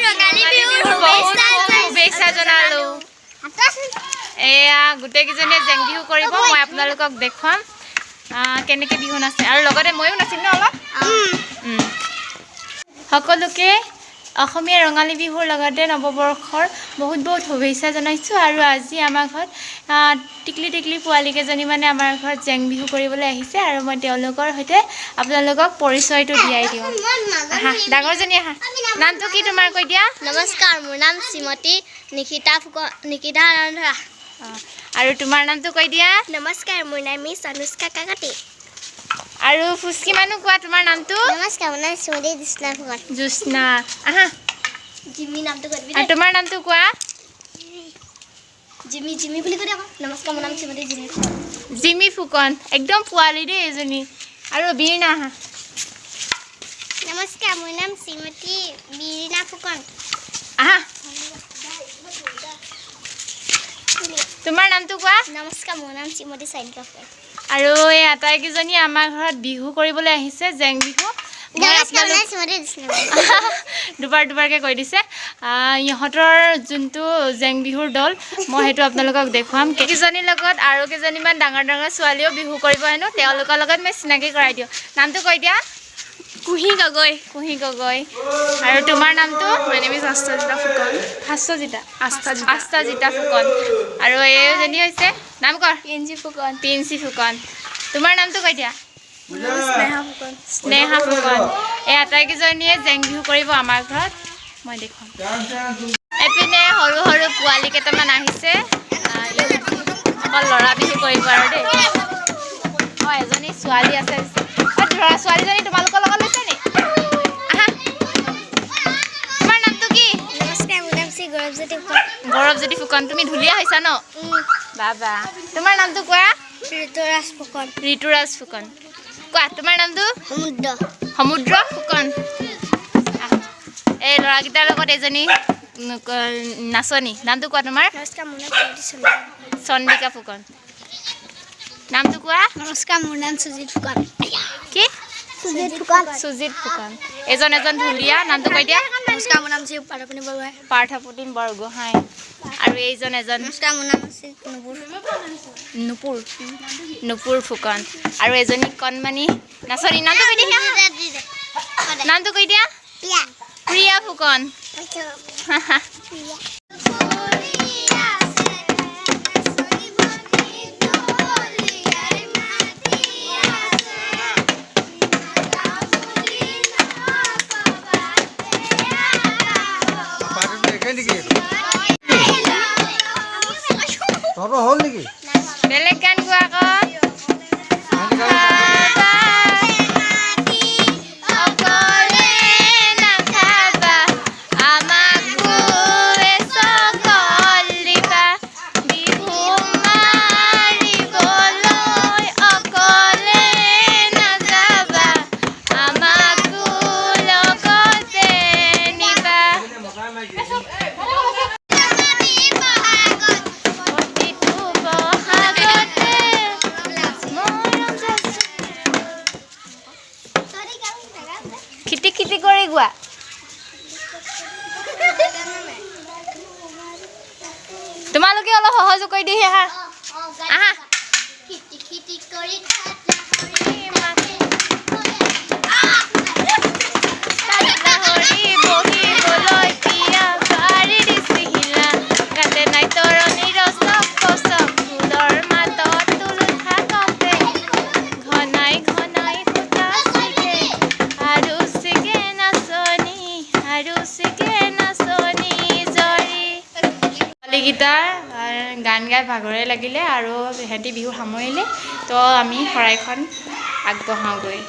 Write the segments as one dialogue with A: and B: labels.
A: ৰঙালী বিহুৰ শুভেচ্ছা জনালো। এয়া গোটেইকেইজনীয়ে জেং বিহু কৰিব, মই আপোনালোকক দেখুৱাম কেনেকৈ বিহু নাচে, আৰু লগতে ময়ো নাচিম ন অলপ। সকলোকে অসমীয়া ৰঙালী বিহুৰ লগতে নৱবৰ্ষৰ বহুত বহুত শুভেচ্ছা জনাইছোঁ। আৰু আজি আমাৰ ঘৰত টিকলি টিকলি পোৱালীকেইজনী মানে আমাৰ ঘৰত জেং বিহু কৰিবলৈ আহিছে, আৰু মই তেওঁলোকৰ সৈতে আপোনালোকক পৰিচয়টো দিয়াই দিওঁ। আহা ডাঙৰজনী, আহা। নামটো কি তোমাৰ কৈ দিয়া?
B: নমস্কাৰ, মোৰ নাম শ্ৰীমতী নিশিতা ফুকন, নিকিতা আনন্দৰা।
A: আৰু তোমাৰ নামটো কৈ দিয়া?
B: নমস্কাৰ, মোৰ নাম মিছ অনুষ্কা কাকতি।
A: আৰু ফুচকি মানুহ কোৱা তোমাৰ নামটো?
B: নমস্কাৰ, মোৰ নাম শ্ৰীমতী জ্যোৎস্না ফুকন।
A: জ্যোৎস্না, আহা।
B: জিমি, নামটো কৈ দিবি।
A: আৰু তোমাৰ নামটো কোৱা?
B: জিমি, জিমি বুলি কৈ দিয়া। নমস্কাৰ, মোৰ নাম শ্ৰীমতী জিমি ফুকন।
A: জিমি ফুকন, একদম পোৱালি দেই এজনী। আৰু বীৰণা, আহা।
B: নমস্কাৰ, মোৰ নাম শ্ৰীমতী বিৰিণা ফুকন।
A: আহা, তোমাৰ নামটো কোৱা?
B: নমস্কাৰ, মোৰ নাম শ্ৰীমতী চাইনিকা ফুকন।
A: আৰু এই আটাইকেইজনী আমাৰ ঘৰত বিহু কৰিবলৈ আহিছে, জেং বিহু। দুবাৰ দুবাৰকৈ কৈ দিছে। ইহঁতৰ যোনটো জেং বিহুৰ দল, মই সেইটো আপোনালোকক দেখুৱাম। কেইজনীৰ লগত আৰু কেইজনীমান ডাঙৰ ডাঙৰ ছোৱালীও বিহু কৰিব হেনো, তেওঁলোকৰ লগত মই চিনাকি কৰাই দিওঁ। নামটো কৈ দিয়া?
C: কুঁহি গগৈ।
A: কুঁহি গগৈ। আৰু তোমাৰ নামটো?
C: My name is Asthajita Phukan.
A: Bhaswajita?
C: Asthajita.
A: Asthajita Phukan. আৰু এইজনী হৈছে, নাম কৰ?
C: পিঞ্চি ফুকন।
A: পিঞ্চি ফুকন। তোমাৰ নামটো কৈ দিয়া?
C: স্নেহা ফুকন।
A: স্নেহা ফুকন। এই আটাইকেইজনীয়ে জেং বিহু কৰিব আমাৰ ঘৰত, মই দেখুৱাম। এইপিনে সৰু সৰু পোৱালি কেইটামান আহিছে, অকল ল'ৰা বিহু কৰিব আৰু দেই। অঁ, এজনী ছোৱালী আছে। ল'ৰা ছোৱালীজনী তোমালোকৰ লগত লৈছে নি? আহা, তোমাৰ নামটো কি?
B: নমস্কাৰ, মোৰ নাম শ্ৰী গৌৰৱজ্যোতি ফুকন।
A: গৌৰৱজ্যোতি ফুকন, তুমি ঢুলীয়া হৈছা ন? বাবা, তোমাৰ নামটো কোৱা?
B: ঋতুৰাজ ফুকন।
A: ঋতুৰাজ ফুকন। কোৱা তোমাৰ নামটো?
B: সমুদ্ৰ।
A: সমুদ্ৰ ফুকন। এই ল'ৰাকেইটাৰ লগত এজনী নাচনী, নামটো কোৱা তোমাৰ?
B: নমস্কাৰ, মোৰ নাম
A: চন্দ্ৰিকা ফুকন। নামটো কোৱা?
B: নমস্কাৰ, মোৰ নাম সুজিত ফুকন।
A: কি?
B: সুজিত ফুকন।
A: সুজিত ফুকন। এজন এজন ঢুলীয়া, নামটো কৈ দিয়া?
B: নমস্কাৰ, মোৰ নাম শ্ৰী পাৰ্থপ্ৰতিম বৰগোহাঁই।
A: পাৰ্থপ্ৰতিম বৰগোহাঁই। আৰু এইজন এজন?
B: নমস্কাৰ, মোৰ নাম শ্ৰী নুপুৰ।
A: নুপুৰ, নুপুৰ ফুকন। আৰু এজনী কণমানি নাচনী, নামটো কৈ দিয়া। নামটো কৈ দিয়া? প্ৰিয়া ফুকন। বেলেগ গান গোৱা আকৌ। খিটি খিটি কৰি গোৱা। তোমালোকে অলপ সহযোগ কৰি দিয়ে। আহা আহা। ছোৱালীকেইটাৰ গান গাই ভাগৰে লাগিলে আৰু সিহঁতি বিহু সামৰিলে, তো আমি শৰাইখন আগবঢ়াওঁগৈ।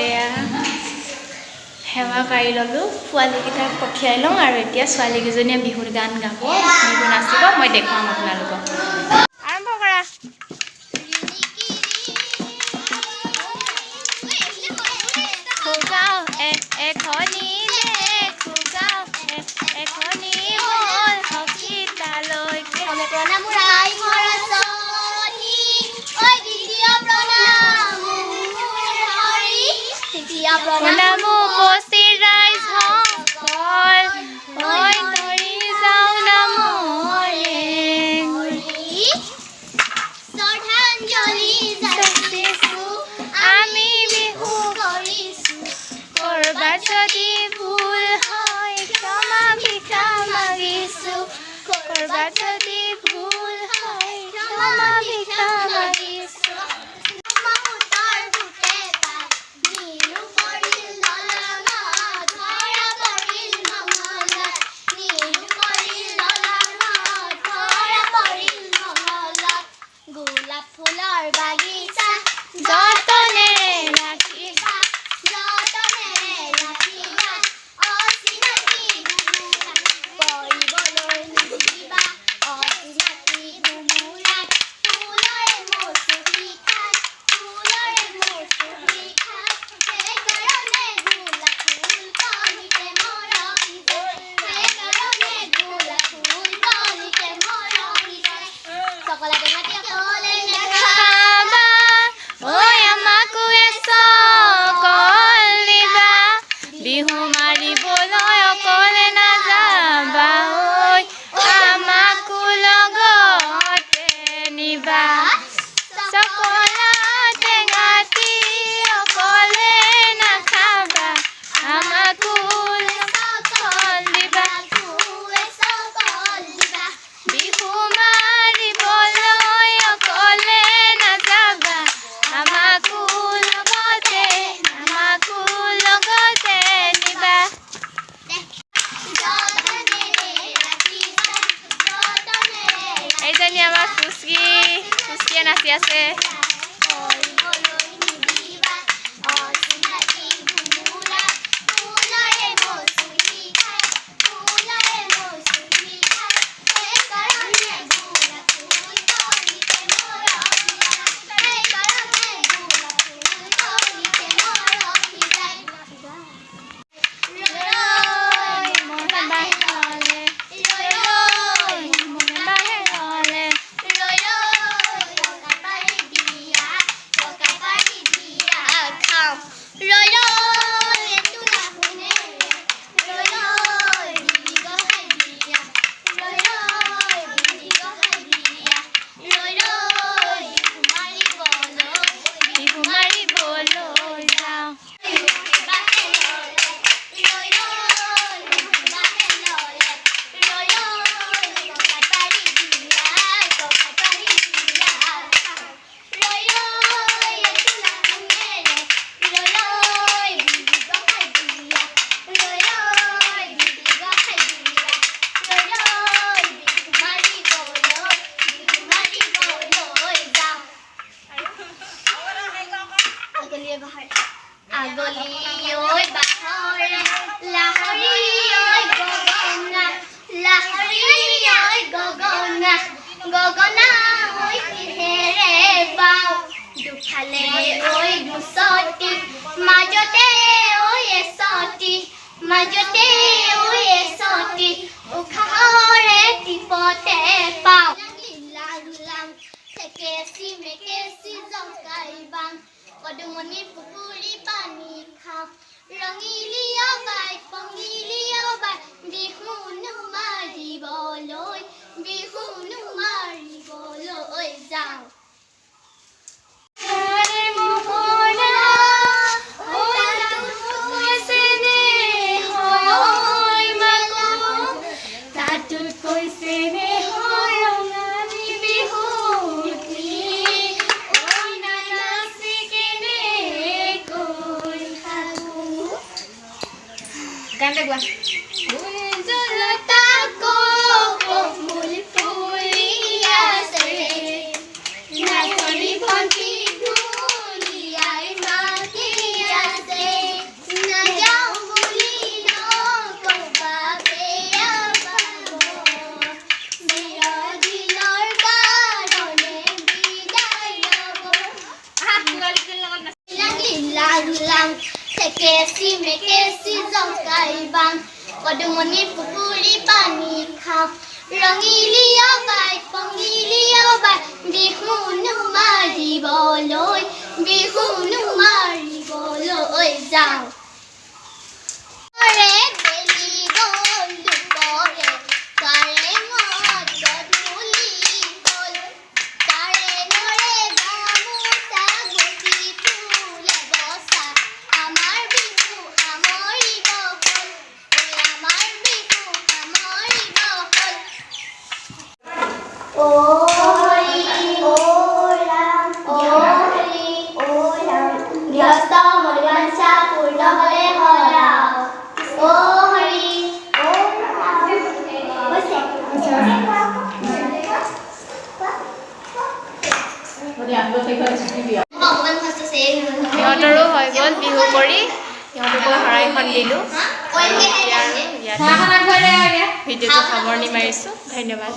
A: এয়া সেৱা কাঢ়ি ল'লোঁ, পোৱালীকেইটাক পঠিয়াই লওঁ আৰু এতিয়া ছোৱালীকেইজনীয়ে বিহুৰ গান গাব, বিহু নাচিব, মই দেখুৱাম আপোনালোকক। আৰম্ভ কৰা। খুগাও এখনি খুগাও এখনি বল সখী তালৈকে।
B: প্ৰণাম ৰাই সৰস্বতী, ঐ দ্বিতীয় প্ৰণাম হৰি, তৃতীয়
A: প্ৰণাম উপস্থিত ৰাইজসকল, ঐ তৰি যাওঁ নামৰে।
B: শ্ৰদ্ধাঞ্জলি যাচিছো,
A: আমি বিহু
B: কৰিছো।
A: কৰবাত যদি ভুল হয় ক্ষমা ভিক্ষা মাগিছো, কৰবাত যদি ভুল হয় ক্ষমা ভিক্ষা মাগিছো।
B: মাউতৰ ভূতে পাই নীলো পৰিল দলঙত, ধৰা পৰিল মঙলত, নীলো পৰিল দলঙত, ধৰা পৰিল মঙলত। গোলাপ ফুলৰ বাগিচা
A: যতনেৰে ৰাখিবা,
B: যতনেৰে ৰাখিবা, অচিনাকি ভোমোৰাক পৰিবলৈ নিদিবা, অচিনাকি ভোমোৰাক ফুলৰে মচুহি খায়, ফুলৰে মচুহি খায়, সেইকাৰণে গোলাপ ফুল কলিতে মৰহি যায়, সেইকাৰণে গোলাপ ফুল কলিতে মৰহি যায়। চকলা টেঙাটি অকলে নাখাবা,
A: খাবা ঐ আমাকো এচকল দিবা, বিহু মাৰিবলৈ অকলে নাযাবা ঐ, আমাকো লগতে নিবা। চকলা টেঙাটি অকলে নাখাবা, আমাকো চকল দিবা,
B: চকল দিবা।
A: বিহু মাৰিবলৈ অকলে নাযাবা, আমাকো লগতে, আমাকো লগতে নিবা।
B: যতনেৰে ৰাখিবা, যতনেৰে
A: এইজনী আমাৰ ফুচকি, ফুচকিয়ে নাচি আছে।
B: কৰিবলৈ নিদিবা, অচিনাকি ভোমোৰাক ফুলৰে মচুহি খায়, ফুলৰে মচুহি খায়, সেইকাৰণে গোলাপ ফুল কলিতে মৰহি যায়, সেইকাৰণে গোলাপ ফুল কলিতে মৰহি যায়। ৰৈ
A: ৰৈ মনে বাহিৰলে,
B: ৰৈ ৰৈ
A: মনে বাহিৰলে,
B: ৰৈ ৰৈ টকা পাৰি দিয়া, টকা পাৰি দিয়া খাওঁ, ৰৈ ৰৈ এতোলা সোণেৰে, ৰৈ ৰৈ বিৰি গহাই দিয়া, ৰৈ ৰৈ বিৰি গহাই দিয়া, ৰৈ ৰৈ বিহু মাৰিবলৈ,
A: বিহু মাৰিবলৈ যাওঁ।
B: বাহে ললে, ৰৈ ৰৈ বিহু বাহে ললে, ৰৈ ৰৈ টকা পাৰি দিয়া, টকা পাৰি দিয়া খাওঁ, ৰৈ ৰৈ এতোলা সোণেৰে, ৰৈ ৰৈ বিৰি গহাই দিয়া, ৰৈ ৰৈ বিৰি গহাই দিয়া, ৰৈ ৰৈ বিহু মাৰিবলৈ, বিহু মাৰিবলৈ যাওঁ। আগলিয়ে বাহৰে, আগলি ঐ বাহৰে, লাহৰি ঐ গগনা, লাহৰি ঐ গগনা, গগনা ঐ কিহেৰে বাওঁ, দুফালে ঐ দুচটি, মাজতে ঐ এচটি, মাজতে ঐ এচটি, উশাহৰে টিপতে পাওঁ। লাং লাং থেকেচি মেকেচি জকাই বাং, পদুমণি পুখুৰী পানী খাওঁ, ৰঙিলীয়া বাই পঙিলীয়া বাই, বিহুনো মাৰিবলৈ, বিহুনো মাৰিবলৈ যাওঁ।
A: মোহনা ঐ তাঁতত চেনেহৰ মাকো, তাঁতত চেনেহৰ ৰঙালী বিহুটি, ঐ নানাচি কেনেকৈ থাকো। গান এটা গোৱা। কুঞ্জলতা কপৌ ফুলি আছে, নাচনী ভন্টি।
B: থেকেচি মেকেচি জকাই বাম, পদুমণি পুখুৰী পানী খাওঁ। ৰঙিলীয়া বাই, পঙিলীয়া বাই, বিহুনো মাৰিবলৈ, বিহুনো মাৰিবলৈ যাওঁ। ৰে বেলি গ'ল দুপৰে, কাৰেঙত গধূলি হ'ল। কাৰেঙৰে গামোচা, গুটি ফুল এবচা, আমাৰ বিহু সামৰিব হ'ল। ঐ আমাৰ বিহু সামৰিব হ'ল। অ হৰি অ ৰাম, অ হৰি অ ৰাম, গৃহস্থ মনোবাঞ্ছা পূৰ্ণ হ'লে হয়। অ হৰি অ ৰাম। হৈছে। অকণমান ফাৰ্ষ্ট আছে।
A: সিহঁতৰো হৈ গ'ল বিহু কৰি, সিহঁতকো শৰাইখন দিলোঁ। আৰু এতিয়া আৰু ইয়াতে ভিডিঅ'টো সামৰণি মাৰিছোঁ। ধন্যবাদ।